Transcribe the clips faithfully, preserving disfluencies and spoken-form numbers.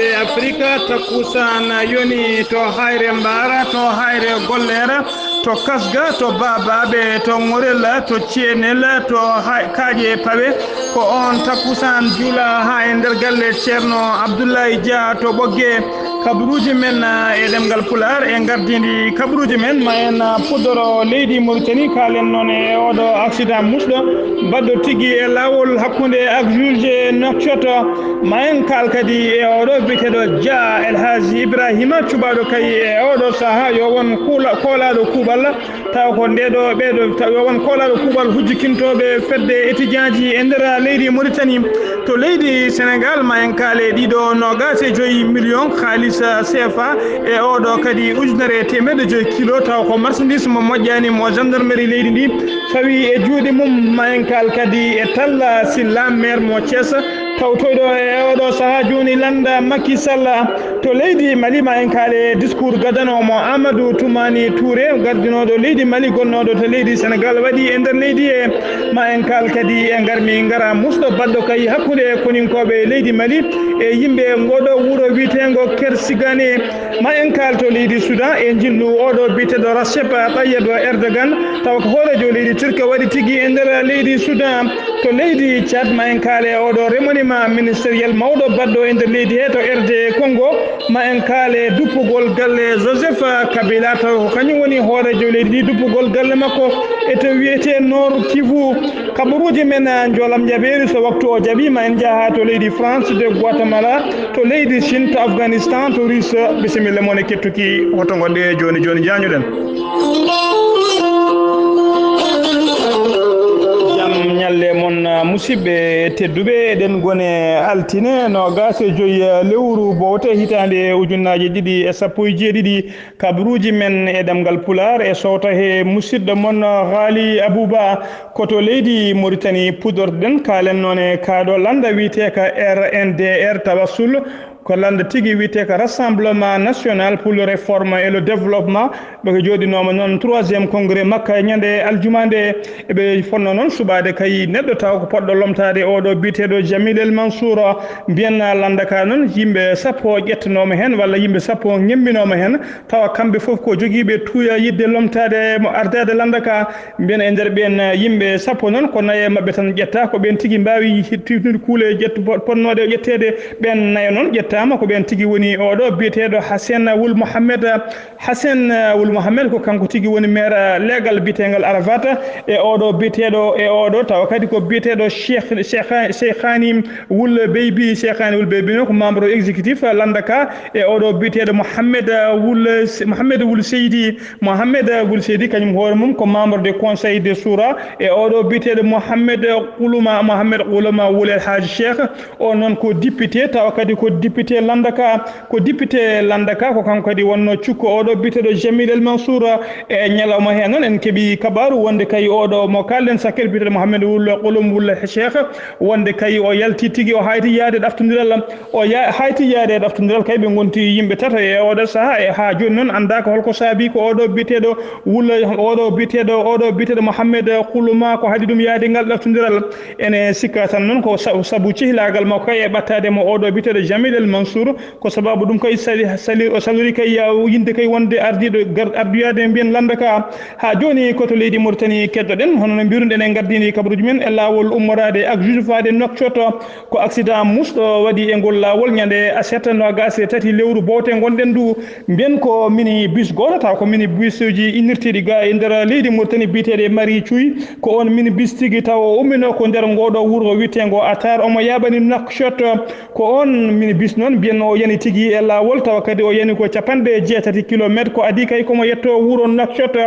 E Afrika, takkusaan yoni to Hayre Mbaara, to Hayre Golleera, to Kasga, to Baabaaɓe, to Ŋorel, to Ceenel, to Hay-, Kaaƴe Pawe. Ko oon takkusaan juula haa e nder galle Ceerno Abdullahi Dia to Ɓoggee. Kabaruuji men, ah, e ɗemngal Pulaar e ngardiindi kabaruuji men, ma en, ah, puɗɗoro leydi Mauritanie, kaalen noon e ooɗo accident musɗo baɗɗo tigi e laawol hakkunde ak juge Nouakchott. Ma en kaal kadi e ooɗo biyeteeɗo Dia El Hadji Ibrahima, cuɓaaɗo kay e ooɗo sahaa yo won kuula-, koolaaɗo kuuɓal, tawa ko ndeeɗo ɓeeɗo, tawa yo won koolaaɗo kuuɓal hujjikintooɓe fedde étudiant ji e nder leydi Mauritanie. To leydi Sénégal, ma en kaale ɗiɗo noogaas e joyi million kaalis C F A e ooɗo kadi ujunere e teemedde joyi kilo, tawa ko marchandise mo moƴƴaani mo gendarmerie leydi ndi fawi e juuɗe mum. Ma en kaal kadi e Talla Silla, maire mo Thiès, tawtoyɗo e oɗo sahaa jooni lannda Macky Sall. To leydi Mali, ma en kaale discours gadano mo Amadou Toumani Touré, gardinooɗo leydi Mali, gonnooɗo to leydi Sénégal, waɗi e nder leydi he. Ma en kaal kadi e ngarmi ngara musɗo baɗɗo kay hakkunde e koninkooɓe leydi Mali e yimɓe ngoɗo wuro wiyeteengo Kersigane. Ma en kaal to leydi Soudan e njillu oɗo biyeteeɗo Recep Tayyip Erdogan, tawa ko hooreejo leydi Turki waɗi tigi e nder leydi Soudan. To leydi Tchad, ma en kaale oɗo remaniement ministériel mawɗo baɗɗo e nder leydi he to R D Congo. Ma en kaale duppugol galle Joseph Kabila, tawa ko kañum woni hooreejo leydi ndi, duppugol galle makko e to wiyetee Nord Kivu. Kabaruuji men, ah, njoolam njaɓeeri, so waktu o jaɓi, ma en njaha to leydi France, de Guatemala, to leydi Chine, to Afghanistan, to Russe. Bisimilla mon e kettuki hoto ngonɗe jooni jooni, jaañuɗen. Jam ñalle mon, ah, musidɓe tedduɓe, eɗen gone altine noogaas e joyi, ah, lewru bowte hitaande ujunnaaje ɗiɗi e sappo e jeeɗiɗi. Kabaruuji men e ɗemngal Pulaar e sowta he musidɗo mon Ghali Abouba. Ko to leydi Mauritanie puɗɗorɗen, kaalen noon e kaaɗo lannda wiyeteeka R N D R Tawassul. Ko lannda tigi wiyeteeka Rassemblement National pour le Réforme et le Développement. Ɓe ko jooɗinooma noon troisième congrès makka e ñande aljuma nde. Eɓe fotnoo noon suɓaade kay neɗɗo tawa ko potɗo lomtaade oɗo biyeteeɗo Jamil El Mansour. Mbiyen lannda ka noon yimɓe sappo ƴettanooma heen walla yimɓe sappo ngembinooma heen. Tawa kamɓe fof ko jogiiɓe tuuya yiɗde lomtaade mo ardaade lannda ka. Mbiyen e nder ɓeen yimɓe sappo noon, ko nayo e maɓɓe tan ƴetta, ko ɓeen tigi mbaawi hittude kuule ƴettu-, po-, potnooɗe ƴetteede. Ɓeen nayo noon ƴettaama, ko ɓeen tigi woni oɗo biyeteeɗo Hassen Wul Mohammed. Hassen Wul Mohammed ko kanko tigi woni maire leegal biyeteengal Arafat. E oɗo biyeteeɗo, e oɗo tawa kadi ko biyeteeɗo Cheikh, Cheikh, Cheikhani Wul Beybi. Cheikhani Wul Beybi noon ko membre exécutif lannda ka. E oɗo biyeteeɗo Mohammed Wul, Mohammed Wul Seydi. Mohamed Wul Seydi, kañum hoore mum ko membre du Conseil des Shura. E oɗo biyeteeɗo Mohamed Quluma, Mohamed Quluma Wul El Hadj Cheikh, o noon ko député, tawa kadi ko député lannda ka, ko député lannda ka, ko kanko kadi wonnoo cukko oɗo biyeteeɗo Jamil El Mansour. E ñalawma heen noon en keɓi kabaaru wonde kay oɗo mo kaalɗen sakkere biyeteeɗo Mohamed Wul Qulum Wul Cheikh, wonde kay o yalti tigi, o hayti yaade ɗaftondiral. O ya-, hayti yaade e ɗaftondiral kay, ɓe ngonti yimɓe tato e oɗo sahaa, e haa jooni noon anndaaka holko saabii ko oɗo biyeteeɗo Wul, oɗo biyeteeɗo, oɗo biyeteeɗo Mohamed Quluma ko haɗi ɗum yaade ngal ɗaftondiral. Ene sikka tan noon ko sa-, sabu cehilaagal makko kay e ɓattaade mo oɗo biyeteeɗo Jamil El Mansour, ko sababu ɗum kay sali, sali, o salori kay ya-, yinde kay wonde ardiiɗo gar-, ardu yaade mbiyen lannda ka. Haa jooni ko to leydi Mauritanie keddoɗen, hono no mbiruɗen e ngardiindi kabaruuji men e laawol ummoraade ak juufaade Nouakchott. Ko accident musɗo waɗi e ngol laawol ñande aset noogaas e tati lewru bowte ngonɗen ndu. Mbiyen ko mini bus gooto, taw ko mini bus uji innirteeɗi ga e nder leydi Mauritanie biyeteeɗi Marie Cuuy. Ko on mini bus tigi taw o umminoo ko nder ngooɗo wuro wiyeteengo Atar, omo yaaɓani Nouakchott. Ko on mini bus noon mbiyen o yani tigi e laawol, tawa kadi o yani ko capanɗe jeetati kilometre. Ko adii kay komo yetto wuro Nouakchott.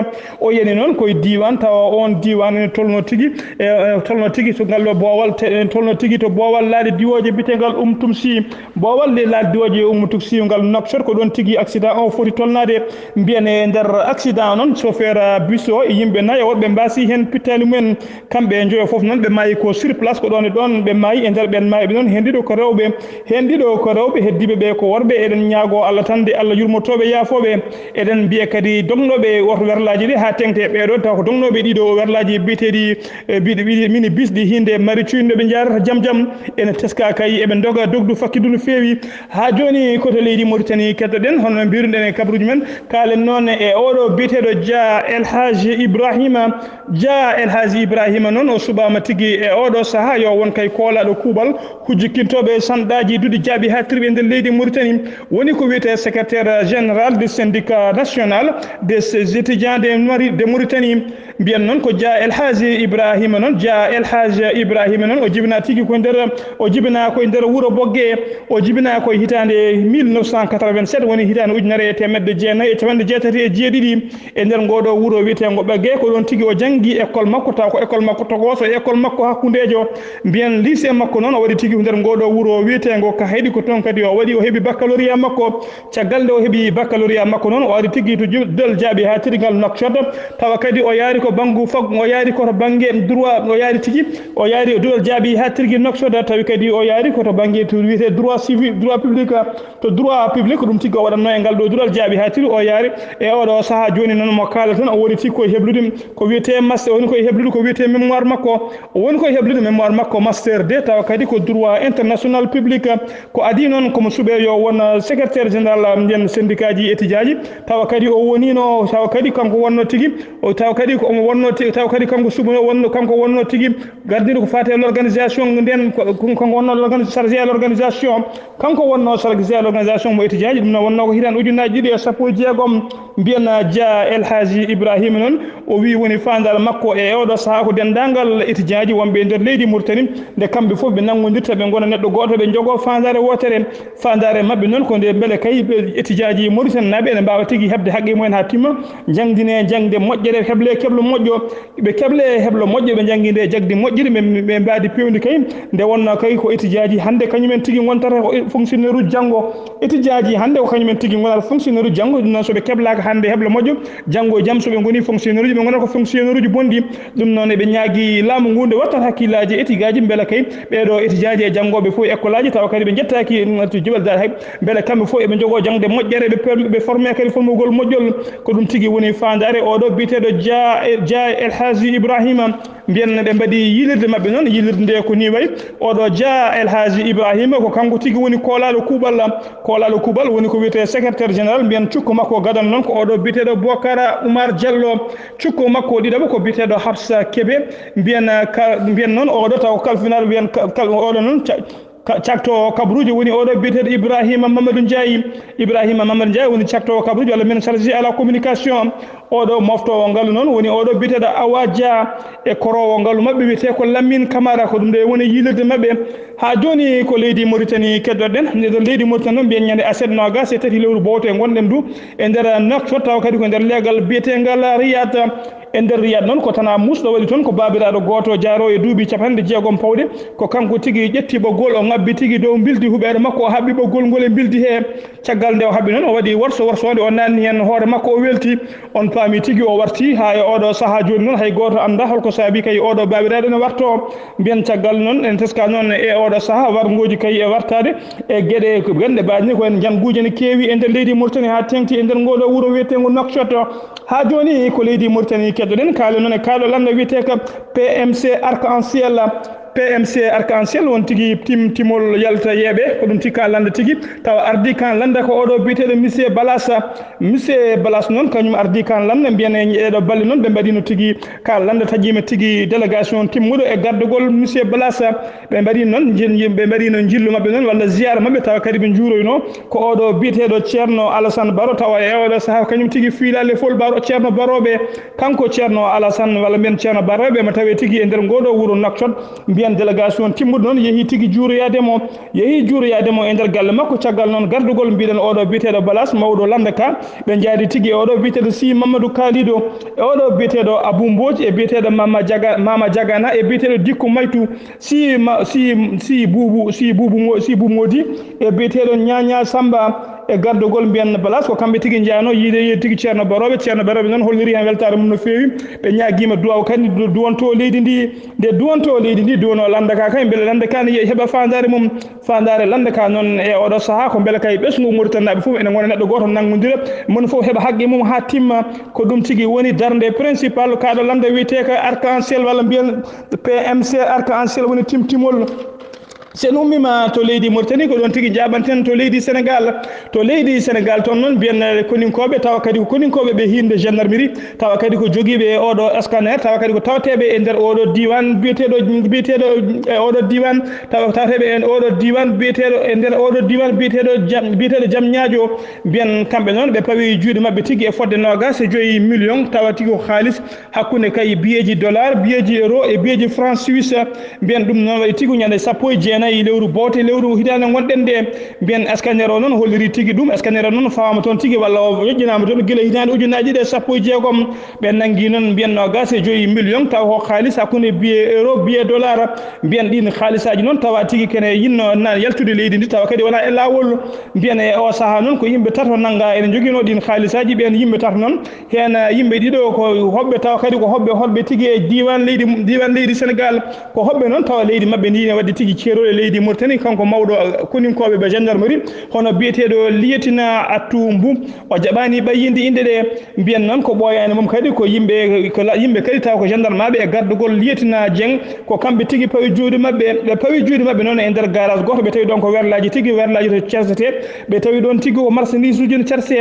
O yani noon ko e diiwaan, tawa oon diiwaan ene tolnoo tigi, e, e, tolnoo tigi to ngal ɗo boowal, te-, ene tolnoo tigi to boowal laaɗe diwooje biyeteengal Um Tumsi. Boowal le laaɗe diwooje Um Tumsi ngal Nouakchott, ko ɗoon tigi accident o foti tolnaade. Mbiyen e nder accident o noon, chauffeur, a, bus o e yimɓe nayo woɗɓe mbaasi heen pittaali mumen. Kamɓe njoyo fof noon ɓe maayi ko sur place, ko ɗoon e ɗoon ɓe maayi. E nder ɓeen maayɓe noon, heen ɗiɗo ko rewɓe, heen ɗiɗo ko rewɓe. Ɓe heddiiɓe ɓe ko worɓe, eɗen ñaagoo Allah tan de Allah yurmotooɓe, yaafooɓe. Eɗen mbiya kadi dognooɓe oto werlaaji ɗi haa teŋti e ɓeeɗo, taw ko dognooɓe ɗiɗo werlaaji biyeteeɗi, e biɗe, biɗe, mini bis ɗi hinde mari cuynno ɓe njaarata jam jam. Ene teska kay eɓe ndoga dogdu fakkitdu no feewi. Haa jooni ko to leydi Mauritanie keddoɗen, hono no mbiruɗen e kabaruuji men. Kaalen noon e oɗo biyeteeɗo Dia El Hadji Ibrahima. Dia El Hadji Ibrahima noon o suɓaama tigi e oɗo sahaa yo won kay koolaaɗo kuuɓal hujjikintooɓe sanɗaaji duɗi jaaɓi haa tirɓe e nder leydi Mauritanie. Woni ko wiyetee secrétaire général du syndicat national des étudiants de Mauritanie. Mbiyen noon ko Dia El Hadji Ibrahima noon, Dia El Hadji Ibrahima noon o jibinaa tigi ko nder, o jibinaa ko e nder wuro Bogge, o jibinaa ko e hitaande mille neuf cent quatre-vingt-sept, woni hitaande ujunere e teemedde jeenayi e capanɗe jeetati e jeeɗiɗi. E nder ngooɗo wuro wiyeteengo Ɓagge, ko ɗoon tigi o janngi école makko, taw ko école makko togooso e école makko hakkundeejo. Mbiyen lycée makko noon o waɗi tigi ko nder ngooɗo wuro wiyeteengo Kahayɗi, ko toon kadi o waɗi, o heɓi baccalauréat makko. Caggal nde o heɓi baccalauréat makko noon, o ari tigi to ju-, duɗal jaaɓi haa teddugal Nouakchott, tawa kadi o yaari ko banngu fag-, o yaari ko to bannge droit, o yaari tigi, o yaari duɗal jaaɓi haa teddugal Nouakchott, tawi kadi o yaari ko to bannge to wiyetee droit civil, droit public, to droit public, ko ɗum tigi o waɗatnoo e ngal ɗo duɗal jaaɓi haa tiri o yaari. E oɗo sahaa jooni noon mo kaalaten, o woni tigi koye heblude ko wiyetee master, o woni koye heblude ko wiyetee mémoire makko, o woni koye heblude mémoire makko master deux, tawa kadi ko droit international public. Ko adii noon komo suɓee yo won, uh, secrétaire général, uh, nden syndicat ji étudiant ji, tawa kadi o woniino, tawa kadi kanko wonno tigi, o tawa kadi ko omo wonno ti-, tawa kadi kanko suɓo wonno, kanko wonno tigi gardiiɗo ko faati e l'organisation nden, ko, ko kanko wonno l'organi-, chargé à l'organisation. Kanko wonno chargé à l'organisation mo étudiant ji, ɗum noon wonno ko hitaande ujunnaaji ɗiɗi e sappo e jeegom. Mbiyen Dia El Hadji Ibrahima noon, o wii woni faandaare makko e oɗo sahaa ko denndaangal étudiant ji wonɓe e nder leydi Mauritanie, nde kamɓe fof ɓe nanngondirta, ɓe ngona neɗɗo gooto, ɓe njogoo faandaare wootere. Faandaare maɓɓe noon ko nde mbele kay ɓe étudiant ji Mauritanie naaɓe ene mbaawa tigi heɓde haqqe mumen haa timma, njanngdinee njaŋde moƴƴere, heɓlee keble moƴƴo, ɓe keɓlee heblo moƴƴo, ɓe njanngindee jagdi moƴƴiri, ɓe, ɓe mbaadi peewndi kay. Nde wonnoo kay ko étudiant ji hannde kañumen tigi ngontata ko fonctionnaire uji janngo. Étudiant ji hannde ko kañumen tigi ngonata fonctionnaire uji janngo. Ɗum noon, so ɓe keblaaka hannde heblo moƴƴo, janngo e jam so ɓe ngonii fonctionnaire uji, ɓe ngonata ko fonctionnaire uji bonɗi. Ɗum noon, eɓe ñaagii laamu ngu nde wattata hakkillaaji étudiant ji mbela kay ɓeeɗo étudiant ji e janngooɓe fof e école aji, tawa kadi ɓe njettaaki, mm, to jibal daal hay, mbele kamɓe fof eɓe njogoo jaŋde moƴƴere, ɓe per-, ɓe formé kadi formugol moƴƴol. Ko ɗum tigi woni faandaare oɗo biyeteeɗo Dia, Dia El Hadji Ibrahima. Mbiyen ɓe mbaɗi yiilirde maɓɓe noon, yiilirde nde ko nii wayi. Oɗo Dia El Hadji Ibrahima ko kanko tigi woni koolaaɗo kuuɓal. Koolaaɗo kuuɓal woni ko wiyetee secrétaire général. Mbiyen cukko makko gadano noon ko oɗo biyeteeɗo Bokara Oumar Diallo. Cukko makko ɗiɗaɓo ko biyeteeɗo Hafsa Kebe. Mbiyen, ka, mbiyen noon oɗo taw ko kalfinaaɗo, mbiyen ka-, kal-, oɗo noon ca-, ka-, cakto kabaruuji woni oɗo biyeteeɗo Ibrahima Mamadou Ndiaye. Ibrahima Mamadou Ndiaye woni cakto kabaruuji walla men chargé à la communication. Oɗo moftoowo ngalu noon woni oɗo biyeteeɗo Awa Dia, e koroowo ngalu maɓɓe wiyetee ko Lamine Camara, ko ɗum ɗo woni yiilirde maɓɓe. Haa jooni ko leydi Mauritanie keddoɗen. Nder leydi Mauritanie noon mbiyen ñande aset noogas e tati lewru bowte ngonɗen du e nder Nouakchott, tawa kadi ko nder leegal biyeteengal Riyad. E nder Riyad noon ko Tana Moussa ɗo waɗi toon, ko baabiraaɗo gooto jaaroowo e duuɓi capanɗe jeegom pawɗe. Ko kanko tigi ƴetti ɓoggol, o ŋabbi tigi dow mbildi huɓeere makko, o haɓɓi ɓoggol ngol e mbildi hee. Caggal nde o haɓɓi noon, o waɗi worso worsoonde, o naanni heen hoore makko, o welti. On paami tigi o warti, haa e oɗo sahaa jooni noon, hay gooto anndaa hol ko saabi kay oɗo baabiraaɗo ene wartoo. Mbiyen caggal noon, en teska noon e oɗo sahaa warngooji kay e wartaade e geɗe ko ganɗe baaɗe ni ko en njannguuji ene keewi e nder leydi Mauritanie haa teeŋti e nder ngoo ɗoo wuro wiyeteengo Nouakchott. Haa jooni ko leydi Mauritanie keddoɗen, kaalen noon e kaaɗo lannda wiyetee ko P M C Arc-en-Ciel. P M C Arc-en-Ciel won tigi tim-, timol yalta yeeɓe, ko ɗum tigi ka lannda tigi. Tawa ardii kan lannda ko oɗo biyeteeɗo Monsieur Balas. Monsieur Balas noon, kañum ardii kan lannda, mbiyen e ɗeeɗo balɗe noon, ɓe mbaɗiino tigi ka lannda, taƴiima tigi délégation timmuɗo e gardugol Monsieur Balas. Ɓe mbaɗi noon, njin-, ɓe mbaɗiino njillu maɓɓe noon, walla ziyaara maɓɓe, tawa kadi ɓe njuuroyno ko oɗo biyeteeɗo Ceerno Alassane Baro, tawa e oɗo sahaa ko kañum tigi fiila lefol Baro, Ceerno Barooɓe. Kanko Ceerno Alassane, walla mbiyen Ceerno Barooɓe, mo tawee tigi e nder ngoo ɗoo wuro Nouakchott, mbiyen délégation timmuɗo noon, yehi tigi juuroyaade mo, yehi juuroyaade mo e nder galle makko. Caggal noon gardugol, mbiɗen oɗo biyeteeɗo Balas, mawɗo lannda ka, ɓe njaadi tigi e oɗo biyeteeɗo Sy Mamadou Kalidou, e oɗo biyeteeɗo Abou Mbodj, e biyeteeɗo Mama Diaga-, Mama Diagana, e biyeteeɗo Dikko Maytu, Sy Ma-, Sy, Sy Boubou, Sy Boubou Mo-, Sy Boubou Mody, e biyeteeɗo Ñaña Samba, e gardugol mbiyen Balaas, ko kamɓe tigi njaano yiide, yiide tigi Ceerno Barooɓe. Ceerno Barooɓe noon holliri heen weltaare mum no feewi. Ɓe ñaagiima duwaw kadi du-, duwantoo leydi ndi. Nde duwantoo leydi ndi, duwanoo lannda ka kay, mbele lannda ka ne yehi heɓa faandaare mum. Faandaare lannda ka noon e oɗo sahaa ko mbele kay ɓesngu Mauritanie naaɓe fof ene ngona neɗɗo gooto, nanngondira, moni fof heɓa haqqe mum haa timma. Ko ɗum tigi woni darnde principal kaaɗo lannda wiyetee ko Arc-en-Ciel walla mbiyen P M C. Arc-en-Ciel woni timtimol. So en ummiima to leydi Mauritanie, ko ɗoon tigi njaaɓanten to leydi Sénégal. To leydi Sénégal toon noon, mbiyen koninkooɓe, tawa kadi ko koninkooɓe ɓe hiinde gendarmerie, tawa kadi ko jogiiɓe e oɗo scanner, tawa kadi ko tawateeɓe e nder oɗo diiwaan biyeteeɗo, biyeteeɗo e oɗo diiwaan, tawa tawateeɓe e oɗo diiwaan biyeteeɗo e nder oɗo diiwaan biyeteeɗo Jam, biyeteeɗo Jam Ñaajo. Mbiyen kamɓe noon, ɓe pawi juuɗe maɓɓe tigi e fodde noogaas e joyi million, tawa tigi ko haalis hakkunde kay biyeeji dollar, biyeeji euro e biyeeji franc suisse. Mbiyen ɗum noon waɗi tigi ñande sappo e jeenayi lewru boote, lewru hitaande ngonɗen nde. Mbiyen scanner o noon holliri tigi ɗum, scanner o noon fawama toon tigi walla o yoƴƴinama toon gila hitaande ujunnaaji ɗiɗi e sappo e jeegom. Ɓe nanngi noon mbiyen noogaas e joyi million, taw ko haalis hakkunde biye euro, biye dollar. Mbiyen ɗin haalisaaji noon tawa tigi kene yinno na yaltude leydi ndi, tawa kadi wona e laawol. Mbiyen e o sahaa noon ko yimɓe tato nannga ene njoginoo ɗin haalisaaji. Ɓeen yimɓe tato noon, heen yimɓe ɗiɗo ko hoɓɓe, tawa kadi ko hoɓɓe, hoɓɓe tigi e diiwaan leydi, diiwaan leydi Senegaal. Ko hoɓɓe noon tawa leydi maɓɓe ndi ne waɗde tigi ceerol e leydi Mauritanie. Kanko mawɗo koninkooɓe ɓe gendarmerie, hono biyeteeɗo Liyetina Attu Mbu, o jaɓaani ɓayyinde inɗe ɗe. Mbiyen noon ko ɓooyaani mum kadi ko yimɓe, ko la-, yimɓe kadi taw ko gendarmaaɓe e gardugol Liyetina Dieng, ko kamɓe tigi pawi juuɗe maɓɓe. Ɓe pawi juuɗe maɓɓe noon e nder garage gooto, ɓe tawi ɗoon ko werlaaji tigi, werlaaji to cersete. Ɓe tawi ɗoon tigi ko marchandise uji no cerse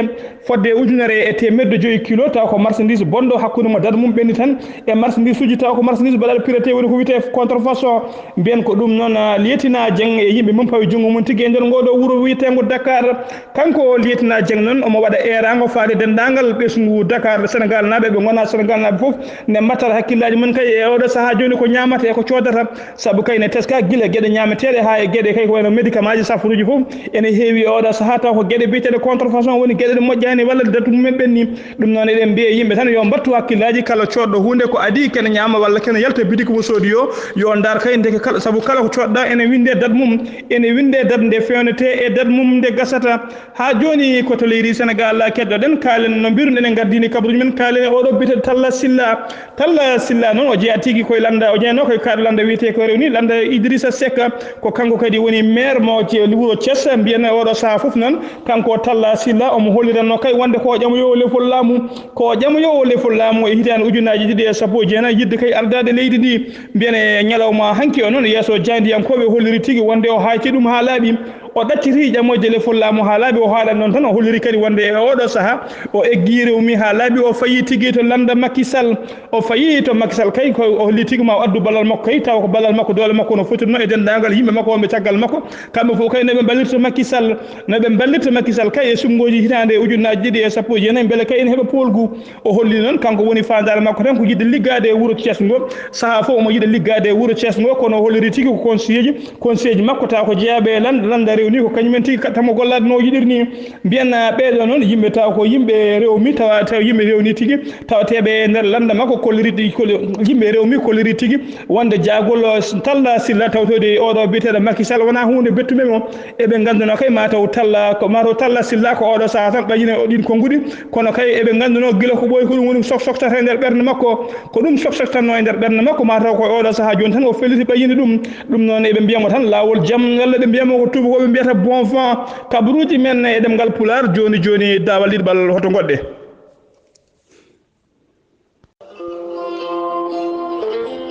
fodde ujunere e teemedde joyi kilo, taw ko marchandise bonɗo hakkunde mo date mum ɓenni tan e marchandise uji, taw ko marchandise baɗaaɗo piraté, woni ko wiyetee contrefaçon. Mbiyen ko ɗum noon, ah, Liyetina Dieng e yimɓe mum pawi junngo mum tigi e nder ngoo ɗoo wuro wiyeteengo Dakar. Kanko Liyetina Dieng noon, omo waɗa eeraango faade denndaangal ɓesngu Dakar, Senegaal naaɓe, ɓe ngonaa Senegaal naaɓe fof, ne mbattata hakkillaaji mum kay e oɗo sahaa jooni ko ñaamata e ko coodata. Sabu kay ne teska gila geɗe ñaameteeɗe haa e geɗe kay ko wayno médicament ji, safaruuji fof ene heewi e oɗo sahaa, taw ko geɗe biyeteeɗe contrefaçon woni geɗe ɗe moƴƴaani walla date mumen ɓenni. Ɗum noon eɗen mbiya yimɓe tan yo mbattu hakkillaaji, kala coodɗo huunde ko adii kene ñaama walla kene yalta bitik mo soodi o, yo ndaar kay ndeke kala, sabu kala ko coodɗa ene winndee date mum, ene winndee date nde feewnetee e date mum nde gasata. Haa jooni ko to leydi Senegaal keddoɗen, kaalen no mbiruɗen e gardini kabaruuji men, kaalen e oɗo biyeteeɗo Talla Sylla. Talla Sylla noon o jeyaa tigi koye lannda, o jeyanoo koye kaaɗo lannda wiyetee ko rewni lannda Idrissa Seck. Ko kanko kadi woni maire mo ce-, wuro Thiès, mbiyen oɗo sahaa fof noon, kanko Talla Sylla omo holliranno kay wonde ko o ƴamoyoowo lefol laamu, ko o ƴamoyoowo lefol laamu e hitaande ujunnaaji ɗiɗi e sappo e jeenayi, yidde kay ardaade leydi ndi. Mbiyen e ñalawma hanki o noon, yeeso jaayndiyankooɓe holliri tigi wonde o hayti ɗum haa laaɓi. O ɗacciti ƴamoyde lefol laamu haa laaɓi, o haalan noon tan, o holliri kadi wonde e oɗo sahaa o eggii rewmi haa laaɓi, o fayi tigi to lannda Macky Sall. O fayi to Macky Sall kay, ko o holli tigi ma o addu ballal makko kay, tawa ko ballal makko, doole makko no fotirno e denndaangal yimɓe makko wonɓe caggal makko. Kamɓe fof kay no ɓe mballirta Macky Sall, no ɓe mballirta Macky Sall kay e suɓngooji hitaande ujunnaaji ɗiɗi e sappo e jeenayi, mbele kay ene heɓa poolgu. O holli noon kanko woni faandaare makko tan ko yiɗde liggaade e wuro Thiès ngo. Sahaa fof omo yiɗa liggaade e wuro Thiès ngo, kono o holliri tigi ko conseiller ji, conseiller ji makko tawa ko jeyaaɓe e lan-, lannda rewni ko kañumen tigi ka-, tamo gollaade no o yiɗiri ni. Mbiyen, ah, ɓeeɗo noon yimɓe tawa ko yimɓe rewmi, tawa, tawa yimɓe rewni tigi, tawateeɓe e nder lannda makko kolliri ɗi, kol-, yimɓe rewmi kolliri tigi wonde jaagol, ah, Talla Sylla tawtoyde e oɗo biyeteeɗo Macky Sall wonaa huunde bettuɓe mo. Eɓe ngannduno kay mataw Talla ko, mataw Talla Sylla ko oɗo sahaa tan ɓayyina o ɗin konnguɗi, kono kay eɓe ngannduno gila ko ɓooyi ko ɗum woni sok soktata e nder ɓernde makko. Ko ɗum sok soktanno e nder ɓernde makko, mataw ko oɗo sahaa jooni tan o felliti ɓayyinde ɗum. Ɗum noon eɓe mbiya mo tan laawol jam, walla ɓe mbiya mo ko tuubakooɓe mbiyata bon vent. Kabaruuji men e ɗemngal Pulaar jooni jooni daawal ɗiɗi bal hoto ngoɗɗe.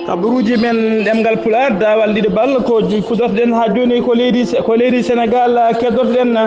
Kabaruuji men ɗemngal Pulaar, daawal ɗiɗi bal ko ju-, fuɗɗotoɗen haa jooni ko leydi Se-, ko leydi Senegaal, keddortoɗen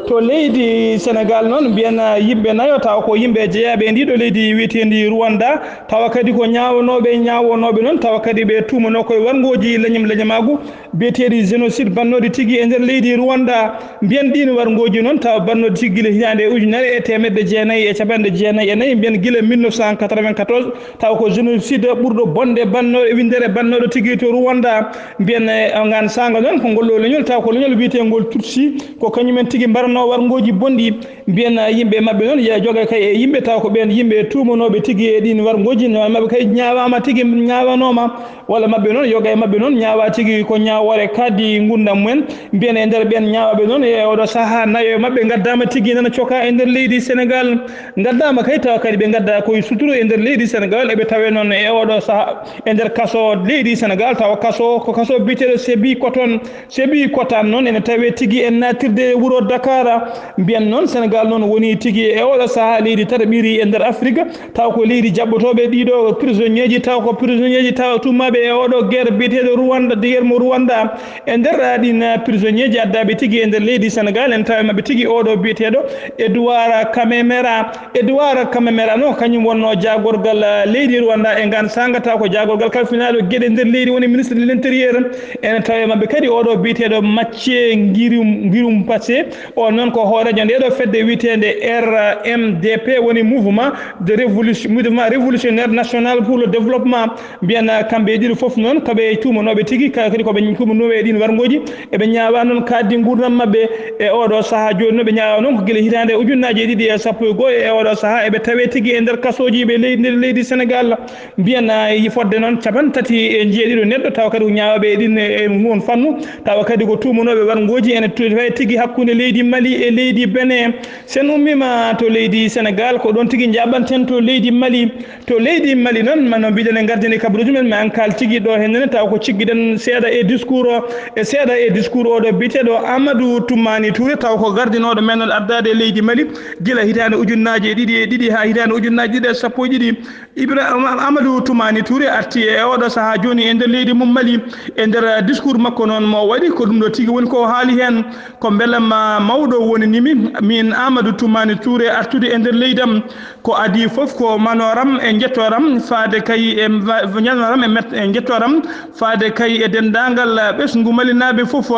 to leydi Senegaal noon, mbiyen yimɓe nayo, tawa ko yimɓe jeyaaɓe e ndiɗo leydi wiyeteendi Rwanda, tawa kadi ko ñaawanooɓe, ñaawanooɓe noon, tawa kadi ɓe tuumanoo koye warngooji leñam-, leñamaagu, biyeteeɗi génocide bannooɗi tigi e nder leydi Rwanda. Mbiyen ɗiin warngooji noon, tawa bannooɗi tigi gila hitaande ujunere e teemedde jeenayi e capanɗe jeenayi e nayi, mbiyen gila mille neuf cent quatre-vingt-quatorze, tawa ko génocide ɓurɗo bonde bannooɗo, winndere bannooɗo tigi to Rwanda. Mbiyen, eh, ngaan saanga noon, ko ngol ɗoo leñol, tawa ko leñol wiyeteengol Tutsi, ko kañumen tigi mbarano warngooji bonɗi, mbiyen yimɓe maɓɓe noon, yo joga kay e yimɓe, taw ko ɓeen yimɓe tuumanooɓe tigi e ɗiin warngooji, no maɓɓe kay ñaawaama tigi, ñaawanooma, walla maɓɓe noon, yoga e maɓɓe noon, ñaawa tigi ko ñaawoore kadi ngurndan mumen, mbiyen e nder ɓeen ñaawaaɓe noon, e oɗo sahaa, nayo e maɓɓe ngaddaama tigi nana coka e nder leydi Senegaal, ngaddaama kay, tawa kadi ɓe ngaddaa koye suturu e nder leydi Senegaal, eɓe tawe noon e oɗo sahaa e nder kaso leydi Senegaal, tawa kaso ko kaso biyeteeɗo Sebi Koton, Sebi Kotan noon ene tawee tigi e naatirde wuro Dakar. Mbiyen noon Senegaal noon woni tigi e oɗo sahaa leydi tataɓiri e nder Afrik, taw ko leydi jaɓɓotooɓe ɗiɗo prisonnier ji, taw ko prisonnier ji tawa tuumaaɓe e oɗo guerre biyeteeɗo Rwanda, guerre mo Rwanda. E nder ɗin prisonnier ji addaaɓe tigi e nder leydi Senegaal, ene tawa e maɓɓe tigi oɗo biyeteeɗo Edouard Kamemera. Edouard Kamemera noon, kañum wonnoo jaagorgal, ah, leydi Rwanda e ngaan saanga, taw ko jaagorgal kalfinaaɗo geɗe nder leydi, woni ministre de l'intérieur. Ene tawa e maɓɓe kadi oɗo biyeteeɗo Mathieu Ngirum, Ngirum Passe. O noon ko hooreejo nde ɗo fedde wiyeteende R M D P, woni Mouvement de Révolution, Mouvement Révolutionnaire National pour le Développement. Mbiyen, ah, kamɓe e ɗiɗo fof noon, ko ɓe tuumanooɓe tigi, ka-, kadi ko ɓe tuumanooɓe e ɗiin warngooji. Eɓe ñaawa noon kaaɗdi nguurndam maɓɓe e oɗo sahaa. Jooni noon, ɓe ñaawa noon ko gila hitaande ujunnaaje ɗiɗi e sappo e go'o, e oɗo sahaa eɓe tawee tigi e nder kasooji ɓe leydi, nder leydi Senegaal. Mbiyen, ah, yi fodde noon cappanɗe tati e njeeɗiɗo neɗɗo, tawa kadi ko ñaawaaɓe e ɗin, e ngun fannu, tawa kadi ko tuumanooɓe warngooji ene tawee tigi hakkunde leydi Mali e leydi Benin. Sen ummiima to leydi Senegaal, ko ɗoon tigi njaaɓanten to leydi Mali. To leydi Mali noon, ma no mbiɗen e gardini kabaruuji men, ma en kaal tigi ɗo heen ne, taw ko ciggiɗen seeɗa e discours o, e seeɗa e discours oɗo biyeteeɗo Amadou Toumani Touré, taw ko gardinooɗo men noon ardaade e leydi Mali gila hitaande ujunnaaje ɗiɗi e ɗiɗi haa hitaande ujunnaaje ɗiɗi e sappo e ɗiɗi. Ibra-, Amadou Toumani Touré arti e oɗo sahaa jooni e nder leydi mum Mali. E nder discours makko noon mo waɗi, ko ɗum ɗo tigi woni ko haali heen. Ko mbela ma mawɗo woni nimi, min Amadou Toumani Touré artude e nder leydam. Ko adii fof ko manoram e njettoram faade kay e mba-, ñanoram e met-, e njettoram faade kay e denndaangal ɓesngu Malinaaɓe fof.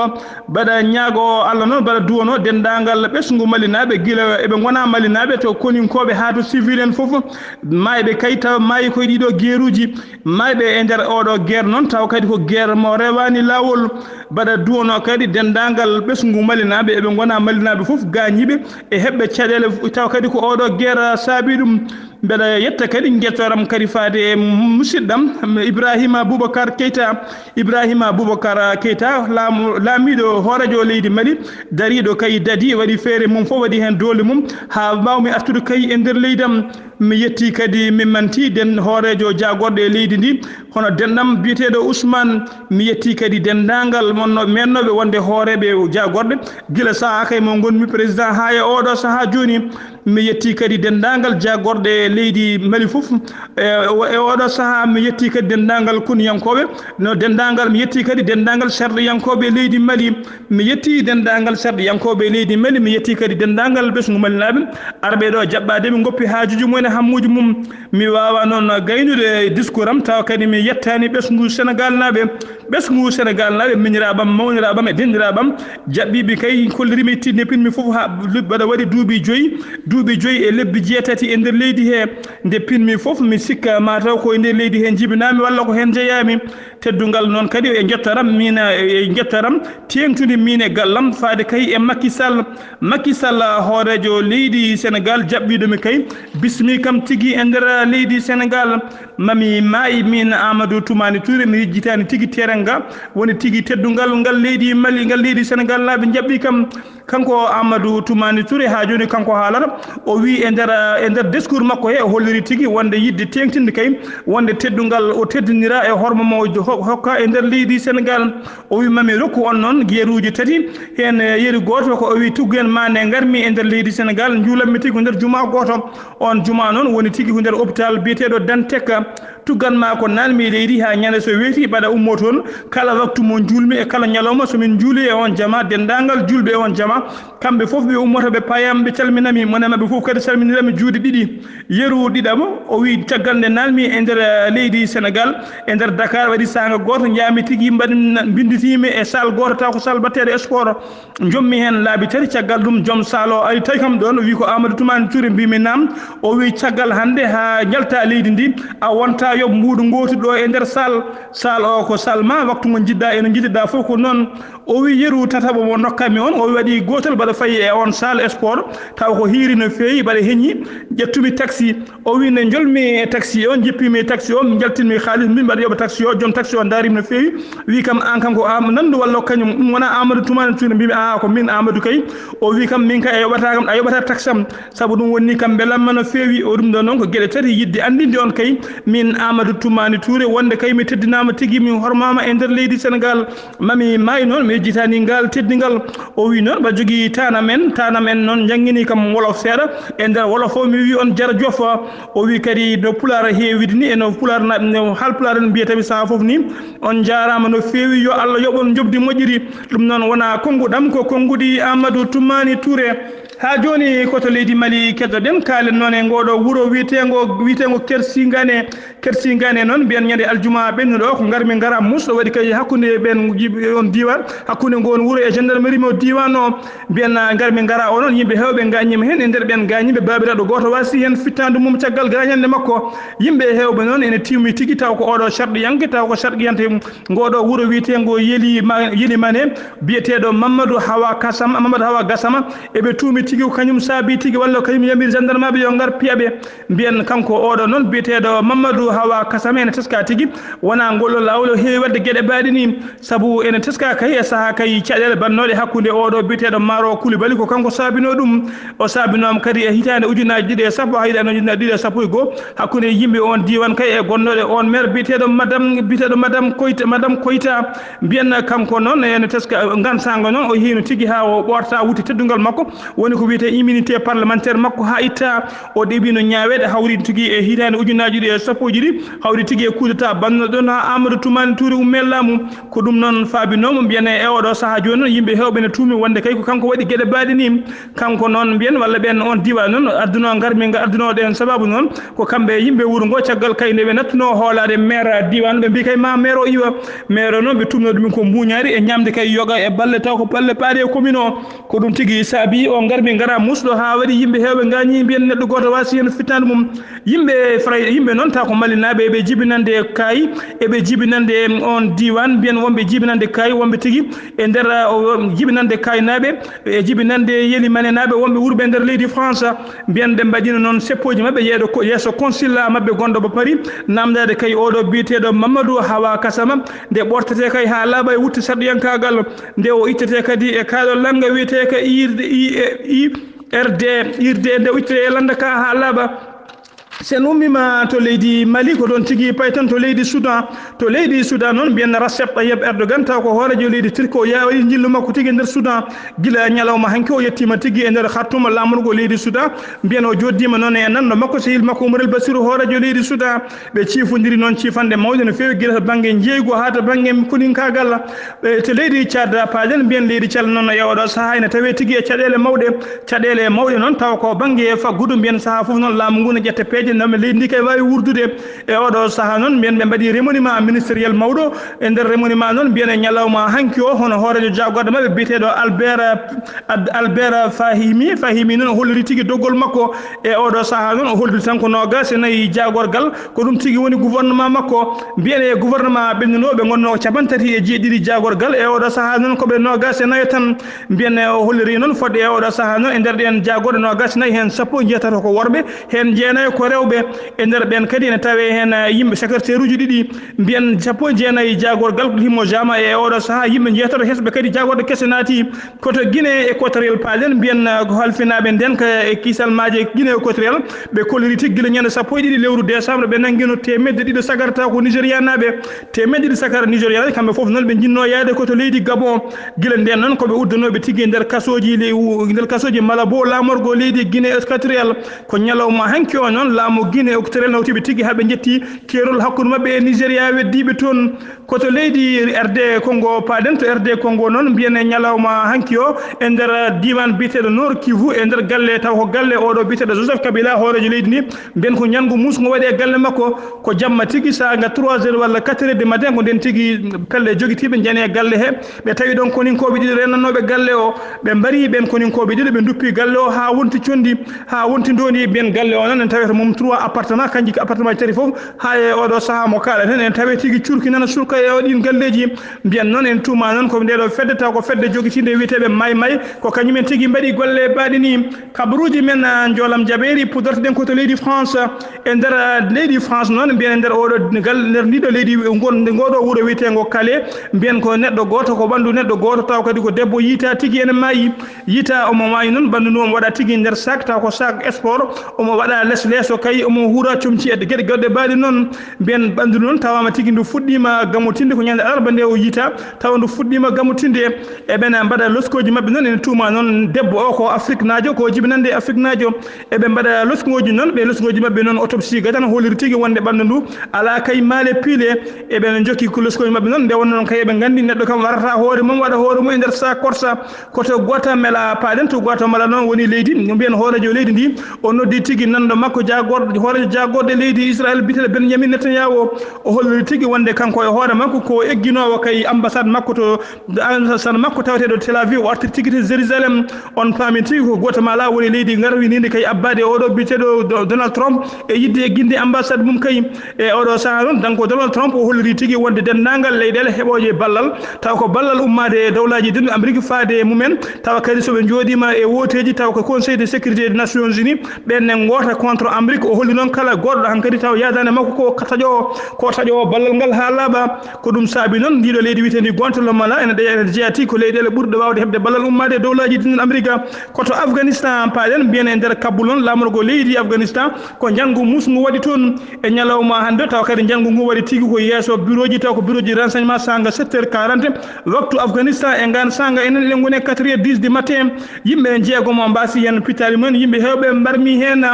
Mbaɗa ñaago Allah noon, mbaɗa duwono denndaangal ɓesngu Malinaaɓe, gila eɓe ngona Malinaaɓe to koninkooɓe haa to civil en fof. Maayɓe kay tawa maayi koye ɗiɗo geeruuji. Maayɓe e nder oɗo guerre noon, tawa kadi ko guerre mo rewaani laawol. Mbaɗa duwono kadi denndaangal ɓesngu Malinaaɓe, eɓe ngona Malinaaɓe fof gaañiiɓe e heɓɓe caɗeele, tawa kadi ko oɗo guerre saabi ɗum. Mbeɗa yetta kadi njettoram kadi faade e musidɗam Ibrahima Boubacar Keita. Ibrahima Boubacar Keita, laamu-, laamiiɗo hooreejo leydi Mali, dariiɗo kay dadi, waɗi feere mum fof, waɗi heen doole mum, haa mbaawmi artude kay e nder leydam. Mi yetti kadi, mi manti den hooreejo jaagorɗe e leydi ndi, hono denɗam biyeteeɗo Ousmane. Mi yetti kadi denndaangal wonno-, meennooɓe wonde hooreeɓe jaagorɗe, gila sahaa kay mo ngonmi président haa e oɗo sahaa jooni. Mi yetti kadi denndaangal jaagorɗe leydi Mali fof. E, e oɗo sahaa, mi yetti kadi denndaangal koniyankooɓe, no denndaangal, mi yetti kadi denndaangal sarɗiyankooɓe leydi Mali. Mi yetti denndaangal sarɗiyankooɓe leydi Mali, mi yetti kadi denndaangal ɓesngu Malinaaɓe, arɓe ɗo jaɓɓaade mi, ngoppi haajuuji mum en e hammuuji mum. Mi waawa noon gaynude e discours am, tawa kadi mi yettaani ɓesngu Senegaalnaaɓe, ɓesngu Senegaalnaaɓe, miñiraaɓe am, mawniraaɓe am e denndiraaɓe am, jaɓɓiiɓe kay, kollirimi tigi nde pinmi fof, haa lu-, mbaɗa waɗi duuɓi joyi, duuɓi joyi e lebbi jeetati e nder leydi he. Nde pinmi fof, mi sikka mataw ko e nder leydi he njibinaami walla ko heen njeyaami. Teddungal noon kadi e njettoram, miin e njettoram teeŋtude miin e gallam faade kay e Macky Sall. Macky Sall, hooreejo leydi Senegaal, jaɓɓiiɗo mi kay, bismi kam tigi e nder leydi Senegaal. Mami maayi miin Amadou Toumani Touré, mi yejjitaani tigi terrain ga, woni tigi teddungal ngal leydi Mali, ngal leydi Senegaal naaɓe njaɓɓi kam. Kanko Amadou Toumani Touré, haa jooni kanko haalata, o wi e nder, e nder discours makko he, o holliri tigi wonde yiɗde teeŋtinde kay, wonde teddungal o teddinira e hormo mo jo-, ho-, hokka e nder leydi Senegaal. O wi mami rokku on noon yeruuji tati, heen, eh, yeru gooto ko o wi tuggu en ma nde ngarmi e nder leydi Senegaal, njuulanmi tigi ko nder jumaa gooto. On jumaa noon woni tigi ko nder hôpital biyeteeɗo Dantec. Tuggan ma ko nanmi leydi haa ñande so weeti, mbaɗa ummo toon. Kala waktu mo njuulmi e kala ñalawma so min njuuli e on jama, denndaangal juulɓe e on jama, kamɓe fof ɓe ummata, ɓe payam, ɓe calminami. Mone maɓɓe fof kadi salminirami juuɗe ɗiɗi. Yeru ɗiɗaɓo, o wi caggal nde nanmi e nder, eh, leydi Senegaal, e nder Dakar, waɗi saanga gooto, njaami tigi mbaɗi, mbinditiimi e salle gooto, taw ko salle baɗteeɗo sport. Njommi heen laabi tati, caggal ɗum joom salle o ari, tawi kam ɗoon, o wi ko Amadou Toumani Touré, mbimi naam. O wi caggal hannde haa njalta leydi ndi, a wonta a yoɓ mbuuɗu ngootu ɗo e nder salle. Salle o ko salle ma, waktu mo njiɗɗa e no njiɗirɗa fof ko noon. O wi yeru tataɓo mo ndokkami on, o waɗi gootel mbaɗa fayi e on salle sport, taw ko hiiri no feewi, mbaɗa heñi. Ƴettumi taxi, o wi nde njolmi e taxi o, jippimi e taxi o, njaltinmi haalis, mbimi mbaɗa yoɓa taxi o. Joom taxi o ndaarimi no feewi, wi kam an kanko a nandu walla kañum, ɗum wona Amadou Toumani Touré? Mbimi a ko min Amadou kay. O wi kam min kay a yoɓata kam, a yoɓata taxi am, sabu ɗum woni kam mbelamma no feewi. O ɗum ɗo noon ko geɗe tati yiɗde anndinde on kay, min Amadou Toumani Touré, wonde kay mi teddinaama tigi, mi hormaama e nder leydi Sénégal. Mami maayi noon, mi yejjitaani ngal teddingal. O wi noon, mbaɗa jogii tanam en, tanam en noon njanngini kam wolof seeɗa. E nder wolof o mi wi on jarajof. O wi kadi no pulaar heewiri ni, e no pulaar na, no haalpulaar en mbiyata mi sahaa fof ni, on njaaraama no feewi, yo Allah yoɓ on njoɓdi moƴƴiri. Ɗum noon wona konnguɗam, ko konnguɗi Amadou Toumani Touré. Haa jooni ko to leydi Mali keddoɗen, kaalen noon e ngooɗo wuro wiyeteengo, wiyeteengo Kersingane. Kersingane noon mbiyen ñande aljuma ɓennuɗo ko ngarmi ngara musɗo waɗi kay hakkunde ɓen jiɓ-, on diiwaan, hakkunde ngoon wuro e gendarmerie mo diiwaan o. Mbiyen ngarmi ngara o noon, yimɓe heewɓe ngaañiima heen, e nder ɓeen ngaañiiɓe baabiraaɗo gooto waasi heen fittaandu mum caggal gaañannde makko. Yimɓe heewɓe noon ene tiwmi tigi taw ko oɗo sarɗiyanke, taw ko sarɗiyante ngooɗo wuro wiyeteengo Yeli Ma-, Yeli Mane, biyeteeɗo Mamadou Hawa Kasama, Mamadou Hawa Gasama, eɓe tuumi tigi ko kañum saabi tigi walla ko kañum yamiri gendarmeɓe yo ngar piya ɓe. Mbiyen kanko oɗo noon biyeteeɗo Mamadou Hawa Kasama ene teska tigi wona ngol ɗo laawol o heewi waɗde geɗe baaɗe ni, sabu ene teska kay e sahaa kay caɗeele bannooɗe hakkunde oɗo biyeteeɗo Maro Koulibaly, ko kanko saabinoo ɗum. O saabinooma kadi e hitaande ujunaaji ɗiɗi e sappo haa hitaande ujunaaji ɗiɗi e sappo e goo, hakkunde yimɓe on diiwaan kay e gonnooɗe on maire biyeteeɗo madame, biyeteeɗo madame Koyta, madame Koyta. Mbiyen kanko noon ene teska ngansaango noon, o yehiino tigi haa o ɓoorta wutte teddungal makko, woni ko wiyetee immunité parlementaire makko haa itta. O ɗeɓiino ñaaweede hawri tigi e hitaande ujunaaji ɗiɗi e sappo e ɗiɗi, hawri tigi e coup d'état bannooɗo ɗon haa Amadou Toumani Touré ummee laamu. Ko ɗum noon faabinoo mo, mbiyen e oɗo sahaa jooni noon, yimɓe heewɓe ne tuumi wonde kay ko kanko waɗi geɗe baaɗe ni. Kanko noon mbiyen walla ɓeen on diiwaan noon addunoo ngarmi nga addunoo ɗeen sababu noon ko kamɓe e yimɓe wuro ngo, caggal kay nde ɓe nattunoo hoolaade maire diiwaan, ɓe mbii kay ma maire o iwa. Maire o noon ɓe tuumnoo ɗum ko mbuuñaari e ñaamde kay yoga e balle taw ko balle paaɗe e commune o. Ko ɗum tigi saabi o ngarmi ngara musɗo haa waɗi yimɓe heewɓe ngaañi, mbiyen neɗɗo gooto waasi heen fittaandu mum. Yimɓe Faray, yimɓe noon taw ko Malinaaɓe, eɓe jibinande kaayi, eɓe jibinande on diiwaan, mbiyen wonɓe jibinande kaayi, wonɓe tigi e nder, uh, o, jibinande kaaynaaɓe, e jibinande Yelimanenaaɓe wonɓe wurɓe e nder leydi France. Mbiyen ɓe mbaɗino noon seppooji maɓɓe yeeɗo ko, yeeso consulat maɓɓe gonɗo mo Paris, naamndaade kay oɗo biyeteeɗo Mamadou Hawa Kasama, nde ɓortetee kay haa laaɓa e wutte sarɗiyankaagal, nde o ittetee kadi e kaaɗo lannga wiyetee ka I R D, I, I R D, I R D, nde o ittetee e lannda ka haa laaɓa. Sen ummiima to leydi Mali, ko ɗoon tigi payten to leydi Soudan. To leydi Soudan noon, mbiyen Recep Tayyip Erdogan, taw ko hooreejo leydi Turki, o yaawi njillu makko tigi e nder Soudan. Gila ñalawma hanki, o yettiima tigi e nder Khartoum, laamorgo leydi Soudan. Mbiyen o jooɗdiima noon e nanndo makko, sehil makko Umar El Basiru, hooreejo leydi Soudan. Ɓe ciifondiri noon ciifande mawɗe no feewi, gila to bannge njeeygu haa to bannge koninkaagal. E to leydi Tchad, paaɗen mbiyen leydi Tchad noon e oɗo sahaa ene tawee tigi e caɗeele mawɗe. Caɗeele mawɗe noon tawa ko bannge faggudu, mbiyen sahaa fof noon laamu ngu ne ƴetta peeje, no leydi ndi kay waawi wuurdude. E oɗo sahaa noon mbiyen ɓe mbaɗi remaniement ministériel mawɗo. E nder remaniement noon mbiyen e ñalawma hanki o, hono hooreejo jaagorɗe maɓɓe biyeteeɗo Albert, Ad-, Albert Fahimi. Fahimi noon o holliri tigi doggol makko. E oɗo sahaa noon o holliri tan ko noogaas e nayi jaagorgal. Ko ɗum tigi woni gouvernement makko. Mbiyen e gouvernement ɓennuɗo ɓe ngonnoo ko capanɗe tati e jeeɗiɗi jaagorgal. E oɗo sahaa noon ko ɓe noogaas e nayo tan. Mbiyen o holliri noon fodde e oɗo sahaa noon e nder ɗeen jaagorɗe noogaas e nayi heen sappo e jeetato ko worɓe, heen jeenayo ko rewɓe. E nder ɓeen kadi ene tawee heen, eh, yimɓe secrétaire uji ɗiɗi. Mbiyen sappo e jeenayi jaagorgal ko himmo jaama e oɗo sahaa yimɓe jeetato hesɓe kadi jaagorɗe kese naati. Koto Guinée équatoriale paaɗen mbiyen, uh, ko halfinaaɓe ndenka e kisalmaaje Guinée équatoriale, ɓe kolliri tigi gila ñande sappo e ɗiɗi lewru décembre, ɓe nanngino teemedde ɗiɗo sagarta ko Nigérianaaɓe. Teemedde ɗiɗi sagara Nigérianaaɓe, kamɓe fof noon ɓe njinnoo yaade ko to leydi Gabon. Gila ndeen noon ko ɓe uddanooɓe tigi e nder kasooji ley-, nder kasooji Malabo, laamorgo leydi Guinée équatoriale. Ko ñalawma hanki o noon laamu Guinée équatoriale nawtiiɓe tigi haa ɓe njetti keerol hakkunde maɓɓe e Nigéria weddiiɓe toon. Ko to leydi R D Congo paaɗen, to R D Congo noon mbiyen e ñalawma hanki o e nder diiwaan biyeteeɗo Nord Kivu, e nder galle taw ko galle oɗo biyeteeɗo Joseph Kabila, hooreejo leydi ndi, mbiyen ko ñanngu muusngu waɗi e galle makko, ko jamma tigi saanga trois heures walla quatre heures du matin, ko nden tigi pelle jogitiiɓe njani e galle he, ɓe tawi ɗon koninkooɓe ɗiɗo reenannooɓe galle o, ɓe mbari ɓeen koninkooɓe ɗiɗo, ɓe nduppi galle o haa wonti conndi, haa wonti ndoondi, mbiyen galle o noon en tawete mum trois appartement, kanji ko appartement ji tati fof. Haa e oɗo sahaa mo kaalaten, en tawi tigi curki nana surka e o ɗin galleeji. Mbiyen noon, en tuuma noon ko nde ɗo fedde, taw ko fedde jogitiinde wiyeteeɓe May May, ko kañumen tigi mbaɗi golle baaɗe ni. Kabaruuji men, ah, njoolam jaɓeeri, pudortoɗen ko to leydi France. E nder, ah, leydi France noon, mbiyen e nder oɗo gal, nder ndiɗo leydi, ngon-, ngoɗo wuro wiyeteengo Calais, mbiyen ko neɗɗo gooto, ko ɓanndu neɗɗo gooto, taw kadi ko debbo yiita tigi ene maayi. Yiita omo maayi noon, ɓanndu ndu omo waɗa tigi nder sac, taw ko sac sport, omo waɗa les leeso kay, omo huura comci e geɗe goɗɗe baaɗe noon. Mbiyen ɓanndu noon tawaama tigi ndu fuɗɗiima gamotinde, ko ñande alarba nde o yiita, tawa ndu fuɗɗiima gamotinde. Eɓena mbaɗa loskooji maɓɓe noon, ene tuuma noon debbo o ko Afriknaajo, ko jibinande Afriknaajo. Eɓe mbaɗa loskooji noon, ɓe loskooji maɓɓe noon, autopsie gadano holliri tigi wonde ɓanndu ndu alaa kay maale piile. Eɓena jokki ko loskooji maɓɓe noon, nde wonno noon kay eɓe nganndi neɗɗo kam warata hoore mum, waɗa hoore mum e nder sac korsa. Ko to Guatemala paaɗen, to Guatemala noon woni leydi, no mbiyen hooreejo leydi ndi, o noddi tigi nanndo makko jaagorɗo, hooreejo jaagorɗe leydi Israel biyeteeɗo Benjamin Netanyahu. O holliri tigi wonde kanko e hoore makko ko egginoowo kay ambassade makko to, ambassade makko taweteeɗo Tel Aviv, o artiri tigi to Jérusalem. On paami tigi ko Guatemala woni leydi ngarwiniindi kay abbaade oɗo biyeteeɗo Do-, Donald Trump e yiɗde egginde ambassade mum kay. E oɗo sahaa noon, kanko Donald Trump o holliri tigi wonde denndaangal leyɗeele heɓooje ballal, taw ko ballal ummaade e dowlaaji denɗi Amérique faade e mumen, tawa kadi so ɓe njooɗiima e wooteeji, taw ko Conseil de sécurité des Nations Unies, ɓen ne ngoota contre Amérique. O holli noon kala goɗɗo hankadi taw yaadaande makko ko taƴoowo, ko taƴoowo ballal ngal haa laaɓa. Ko ɗum saabi noon ndiɗo leydi wiyeteendi Guatemala ene ɗeya, ene jeyaa tigi ko leyɗeele ɓurɗe waawde heɓde ballal ummaade e dowlaaji denɗi Amérique. Ko to Afghanistan paaɗen, mbiyen e nder kabbol noon laamorgo leydi Afghanistan, ko njanngu musngu waɗi toon e ñalawma hannde, tawa kadi njanngu ngu waɗi tigi ko yeeso birooji, taw ko birooji renseignement, saanga sept heures quarante, waktu Afghanistan. E ngaan saanga enen eɗen ngoni e quatre heures dix du matin. Yimɓe jeegomo mbaasi heen pittaali mumen, yimɓe heewɓe mbarmi heen.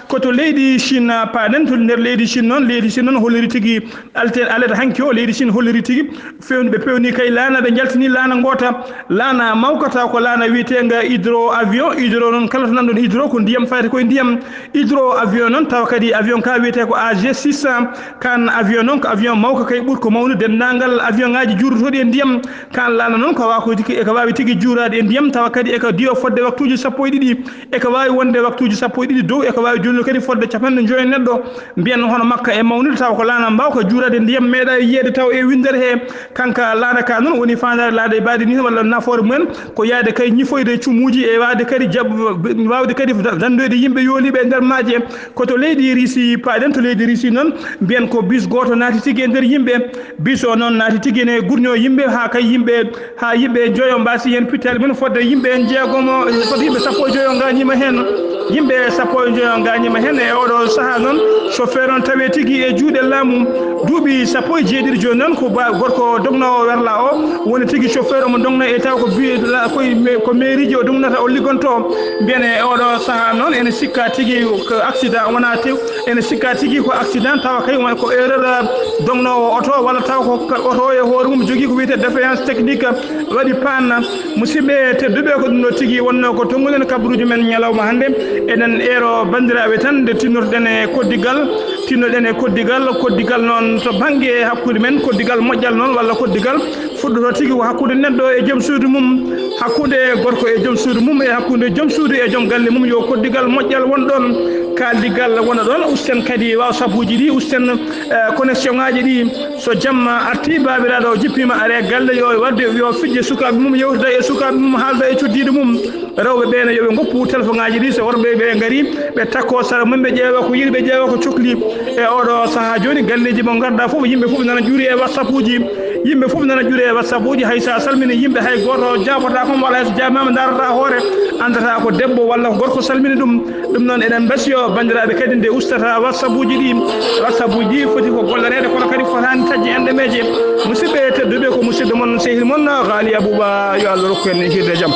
Ko to leydi Chine paaɗen, to nder leydi Chine noon, leydi Chine noon holliri tigi alte-, alerte hanki o, leydi Chine holliri tigi fewni, ɓe pewni kay laana, ɓe njaltini laana ngoota, laana mawka taw ko laana wiyeteenga hydro avion. Hydro noon, kala to nanɗon hydro ko ndiyam, fayata koye ndiyam. Hydro avion noon, tawa kadi avion ka wiyetee ko A G six cents, kaan avion noon ko avion mawka kay ɓurko mawnude denndaangal avion ŋaaji juurotooɗi e ndiyam. Kaan laana noon ko waawi ko tigi, eko waawi tigi juuraade e ndiyam, tawa kadi eko diwa fodde waktuuji sappo e ɗiɗi, eko waawi wonde waktuuji sappo e ɗiɗi dow, eko waawi jolnude kadi fodde capanɗe joyi neɗɗo. Mbiyen hono makka e mawnude, tawa ko laana mbaawka juuraade ndiyam, meeɗaa yiyeede taw e winndere he. Kanka laana ka noon woni faandaare laana e baaɗe ni, walla nafoore mumen ko yaade kay ñifoyde cumuuji e waawde kadi jaɓ-, waawde kadi da-, danndoyde yimɓe yooliiɓe e nder maaje. Ko to leydi Risi paaɗen, to leydi Risi noon mbiyen ko bis gooto naati tigi e nder yimɓe. Bis o noon naati tigi ene gurñoo yimɓe haa kay yimɓe, haa yimɓe joyo mbaasi heen pittaali mum, fodde yimɓe jeegomo, fodde yimɓe sappo e joyo ngaañiima heen. Yimɓe sappo e joyo ngaañiima heen e oɗo sahaa noon. Chauffeur on tawee tigi e juuɗe laamu. Duuɓi sappo e jeeɗiɗi jooni noon ko ba-, gorko dognoowo werla o woni tigi chauffeur omo dogna e taw ko bi-, la-, koye me-, ko mairie ji o dognata o liggonto. Mbiyen e oɗo sahaa noon ene sikka tigi ko accident wonaa tew. Ene sikka tigi ko accident, tawa kay won ko erreur dognoowo oto, walla tawa ko ka-, oto e hoore mum jogii ko wiyetee défaillance technique, waɗi panne. Musidɓe tedduɓe, ko ɗum ɗo tigi wonnoo ko tonnguɗen kabaruuji men ñalawma hannde. Eɗen eero banndiraaɓe tan nde tinnorɗen e koddigal, tinnoɗen e koddigal, koddigal noon to bannge hakkunde men, koddigal moƴƴal noon walla koddigal fuɗɗoto tigi ko hakkunde neɗɗo e joom suudu mum, hakkunde gorko e joom suudu mum, e hakkunde joom suudu e joom galle mum, yo koddigal moƴƴal won ɗoon, kaaldigal wona ɗoon. Usten kadi WhatsApp uji ɗi, usten, eh, connexion ŋaaji ɗi. So jamma artii, baabiraaɗo o jippiima, ari e galle, yo waɗde, yo fijje sukaaɓe mum, yewtida e sukaaɓe mum, haalda e cuddiiɗo mum. Rewɓe ɓee ne, yo ɓe ngoppu telefoŋaaji ɗi, so worɓe ɓe ngarii, ɓe takkoo sara mum, ɓe ƴeewa ko yiɗi, ɓe ƴeewa ko cokli. E oɗo sahaa jooni, galleeji mo ngarɗaa fof, yimɓe fof nana ƴuuri e WhatsApp uji. Yimɓe fof nana ƴuuri e WhatsApp uji. Hay so a salminii yimɓe, hay gooto jaabotaako mo, walla hay so jaabima ndaarata hoore, anndata ko debbo walla ko gorko salmini ɗum. Ɗum noon, eɗen mbasiyo banndiraaɓe kadi nde ustata WhatsApp uji ɗi. WhatsApp uji ɗi foti ko golloreede, kono kadi fotaani taƴde enɗemeeje. Musidɓe tedduɓe, ko musidɗo mon, sehil mon, Ghali Abouba. Yo Allah rokku en hirde jam.